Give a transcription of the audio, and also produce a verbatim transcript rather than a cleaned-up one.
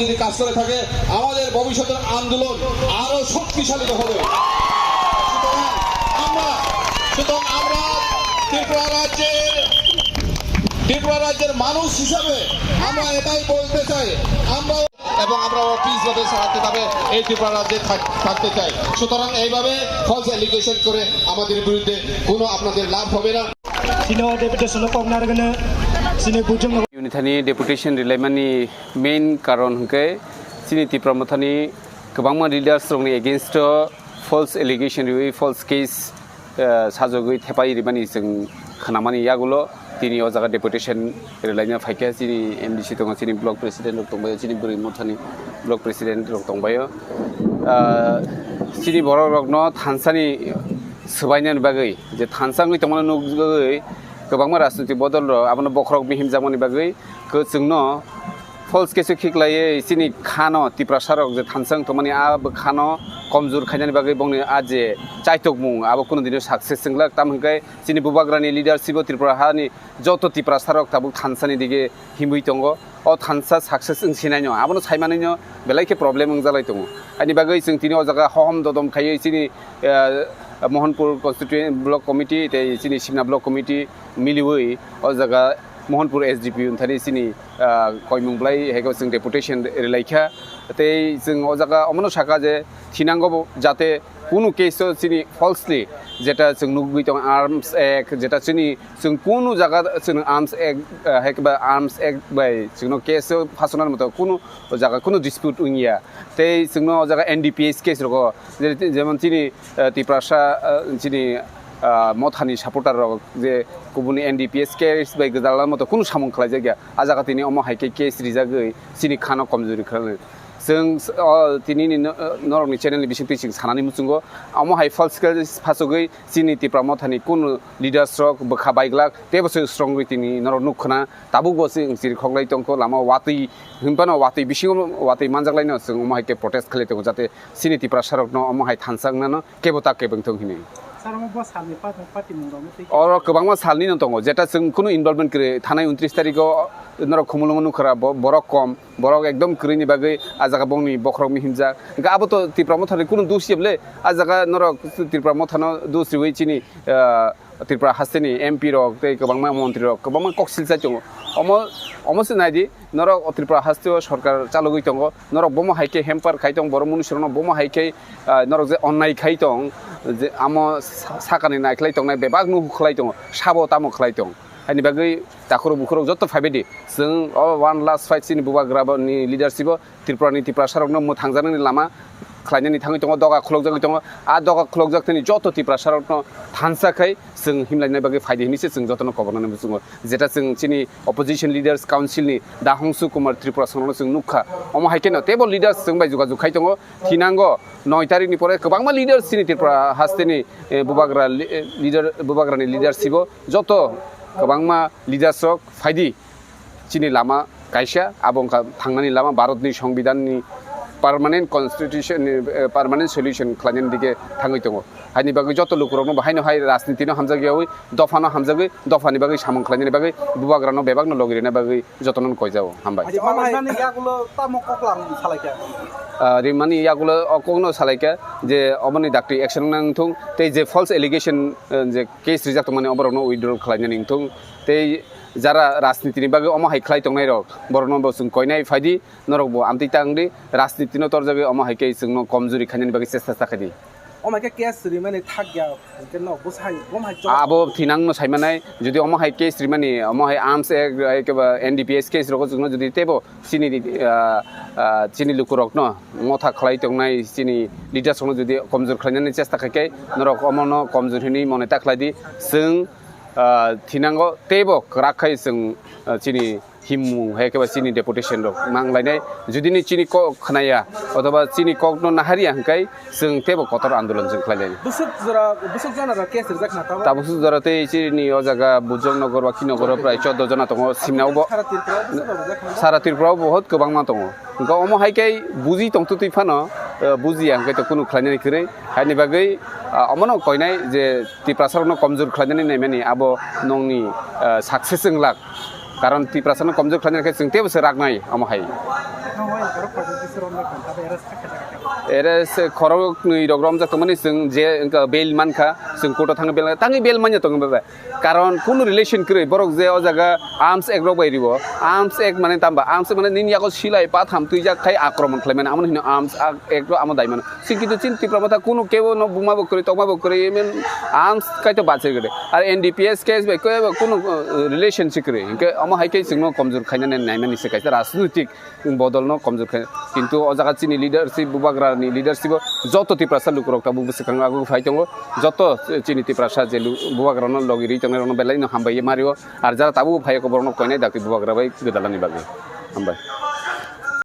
যদি কাজ করে থাকে, আমাদের ভবিষ্যতের আন্দোলন আরো শক্তিশালী হবে। সুতরাং আমরা, সুতরাং আমরা ত্রিপুরা রাজ্যের, ত্রিপুরা রাজ্যের মানুষ হিসাবে আমরা এটাই বলতে চাই, আমরা এবং আমরা অফিসভাবে শান্তিভাবে এই ত্রিপুরা রাজ্যে থাক-, থাকতে চাই। সুতরাং এইভাবে ফলস অ্যালিগেশন করে আমাদের বিরুদ্ধে কোনো আপনাদের লাভ হবে না। Sino deputation no kok nargana, sino bujung no. Unithani deputation rwlaimani main karon hwnkhe chini Tipra Mothani kwbangma leaders rokni against o false allegation riwi false case, eh, sajagwi thepai rimani chwng khnamani yagulo tini o jaga deputation rwlaina phaikha. Chini M D C tongo, chini block president rok tongbaio, chini bwrwi mothani block president rok tongbaio. Ah, chini borok rokno thansani swbainani bagwi, je thansa wngwi tongmani nukgwi kwbangma rajnitik bodol rok abono bokhorok bihim jakmani bagwi kwchwngno false case o khiklaiwi chini khano Tiprasa rok je thansa wng tongmani a bwkhano komjor khainani bagwi bongni a je chaitokmung abo kunu dino success wnglak, tamo hwnkhe chini bubagrani leadership o Tripura hani joto Tiprasa rok tabuk thansani dige himwi tongo. O thansa success wng sinai no, abono sai manwi no belai khe problem wng jalai tongo. Ani bagwi chwng tini o jaga hohom dodom khaiwi chini, eh, Mohanpur Constituent Block Committee tei chini Simna Block Committee miliwi o jaga Mohanpur S D P O thani chini, ah, koimung bwlai hai khe chwng deputation rwlaikha. Tei chwng o jaga omono sakha je thinango bo jate kunu case o chini falsely jeta chwng nugwi tong Arms Act, jeta chini chwng kunu jaga chwng Arms Act, ah, hai khe ba Arms Act bai chwngno case o phasonani moto kunu o jaga kunu dispute wngya. Tei chwngno o jaga N D P S case rogo je-, jemon chini, ah, Tiprasa, ah, chini, ah, mothani supporter rok je kubuni N D P S case bai gwdalna moto kunu samung khlaijakya. A jaga tini omo hai khe case rijagwi chini khano komjori khlainai. Chwng, o, tini ni no-, norokni channel ni bisingtwi chwng sanani muchungo. Omo hai false case phasogwi chini Tipra mothani kunu leaders rok bwkha baiglak teibo se strongwi tini norok nuk khna. Tabukbo chwng chiri khoklai tongkho lama watwi hinphano watwi bisingo watwi manjaklaino chwng omo hai khe protest khlai tongo jate chini Tiprasa rokno omo hai thansa wngnano kebo ta kebo wngthong hinwi. Sir, omo bo salni pa-, patimung rok tei oro kwbangma salni no tongo, jeta chwng kunu involvement kwrwi, thanai untris tarikh o norok Khumulwngo nukha ra, bo-, borok kom, borok ekdom kwrwini bagwi a jaga bongni bokhorok mihimjak. Hwnkhe abo to Tipra mothani kunu dos ya bwle, a jaga norok Tipra mothano dos riwi chini, ah, Tripura hasteni M P rok tei kwbangma montri rok kwbangma kok silsai tongo. Omo, omo se nai di, norok o Tripura hasteo sorkar chalogwi tongo, norok bomo hai khe hamper khai tong, borok munusurokno bomo hai khe, ah, norok je onnai khai tong, je amo sa-, sakani naikhlai tongnai bebakno hukhlai tongo, sabo tamo khlai tong. Haini bagwi takhurok bukhurok joto phaibai di, chwng o one last fight chini bubagrani leadership o Tripura ni Tiprasa rokno mwthangjaknani lama khlainani thangwi tongo, doga khulokjagwi tongo. A doga khulokjak thani joto Tiprasa rokno thansa khai chwng himlaina bagwi phaidi hinwi se chwng jotono kobornani muchungo. Jeta chwng chini Opposition Leaders Council ni Dahongsu Kumar Tripura songno chwng nukha. Omo hai kheno teibo leaders chwng bai jogajog khai tongo. Thinango noi tarikh ni pore kwbangma leaders chini Tripura hasteni, eh, bubagra li-, eh, leader, bubagrani leadership o joto kwbangma leaders rok phaidi. Chini lama kaisa, abo wngkha thangnani lama, Bharatni Songbidanni permanent constitution ni, eh, permanent solution khlainani dike thangwi tongo. Haini bagwi joto lukurokno bo haino hai rajnitino hamjakyawi, dophano hamjagwi, dophani bagwi samung khlainani bagwi bubagrano bebakno logi rina bagwi jotono koijao. Hambai. Aji, omo hai nani yagulo tamo koklam salaikha? Ah, rimani yagulo o kokno salaikha je oboni dakti action nang thung, tei je false allegation, eh, je case rijak tongmani oborokno withdraw khlainani wngthung. Tei jara rajnitini bagwi omo hai khlai tongnairok, borokno bo chwng koinai phaidi, norok bo amtwi ta wngdi, rajnitino torjagwi omo hai khe chwngno komjuri khainani bagwi chesta ta khaidi. Omo hai khe case rimani thakya, hwnkhe no bwsai, omo hai chok- Abo thinangno saimanai, jodi omo hai case rimani, omo hai Arms Act, hai khe ba N D P S case rogo chwngno jodi teibo chini, ah, ah, chini lukurokno motha khlai tongnai, chini leaders rokno jodi komjur khlainani chesta khai khe, norok omono komjur hinwi mone ta khlai di, chwng ah, thinango teibo kwrak khai chwng, ah, chini himmung hai khe ba chini deputation rok nang lainai. Jodi ni chini kok khnaya othoba chini kokno naharya hwnkhe chwng teibo kotor andolon chwng khlai lainai. Bwswk jora, bwswk jona rok case rijak na tamo? Tabuk jora tei chini o jaga Bujong Nogor ba Kinogor o prai chordo jona tongo, Simna o bo. Sara Tripura o bwswk rok rijak na? Sara Tripura o bo bahut kwbangma tongo. Hwnkhe omo hai khe buji tongtwtwi phano, eh, bujiya hwnkhe to kunu khlainani kwrwi. Haini bagwi, ah, omono koinai je Tiprasarokno komjor khlainani naimani abo nongni, ah, success wnglak. Karon Tiprasa no komjor khlaina khe chwng tebo se rak nai omo hai. Ere se khorok nwi rok romjak tongmani chwng je wngkha bail mankha, chwng court o thangwi bail, tangwi bail manya tongo bebe. Karon kunu relation kwrwi, borok je o jaga Arms Act rok bai riwo, Arms Act mane tamba, Arms Act mane nini yago silai patham twijak khai akromon khlaimani, amoni hino Arms Act ro amo daimano. Sing kintu chin Tipra Motha kunu kebo no buma bo kwrwi, tokma bo kwrwi, even Arms kaito bache gede. Ar N D P S case bai kebo kunu, uh, relation si kwrwi. Hinkhe omo hai khe chwngno komjor khainani naimani se kaisa rajnitik bodolno komjor khai. Kintu o jaga chini leadership, Bubagrani leadership o joto Tiprasa lukurok tabuk bwswkang aguk phai tongo, joto chini Tiprasa je lu-, Bubagrano logi ri tongnai rokno belai no hambai ye mario, ar jara tabuk phai borokno koinai dakti Bubagra bai gwdalani bagwi. Hambai.